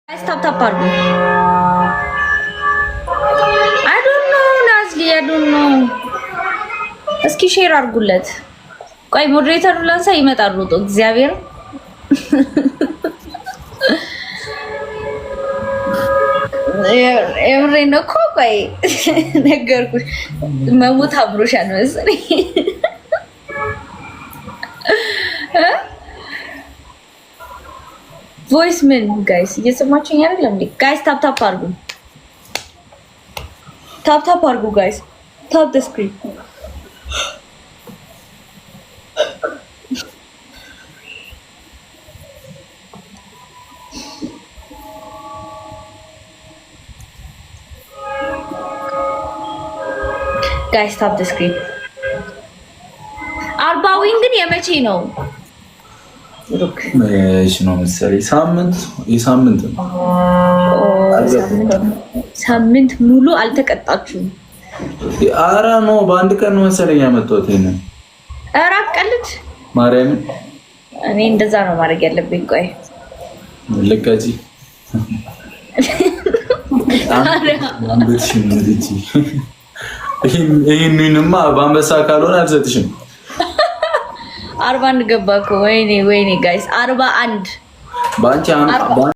Guys, tap tap አድርጉ። I don't know ናዝሊ፣ I don't know። እስኪ share አድርጉለት። ቆይ moderator ኡ ላንሳ፣ ይመጣሉ። እግዚአብሔር የምሬን ነው እኮ። ቆይ ነገርኩሽ፣ መሞት አምሮሻል መሰለኝ። Voice ምን guys እየሰማችሁኝ አይደለም እንዴ? Guys, tap tap አድርጉ፣ tap tap አድርጉ guys፣ tap the screen። Guys, tap the screen። 40 win ግን የመቼ ነው? እሺ ነው መሰለኝ፣ ሳምንት የሳምንት ነው። ሳምንት ሙሉ አልተቀጣችሁም? ኧረ no፣ በአንድ ቀን ነው መሰለኝ ያመጣሁት ይሄንን። ኧረ አትቀልድ። ማርያምን። እኔ እንደዛ ነው ማድረግ ያለብኝ። ቆይ። ልቀጪ። ይህንንማ በአንበሳ ካልሆነ አልሰጥሽም። 41 ገባ እኮ። ወይኔ ወይኔ guys፣ 41። በአንቺ።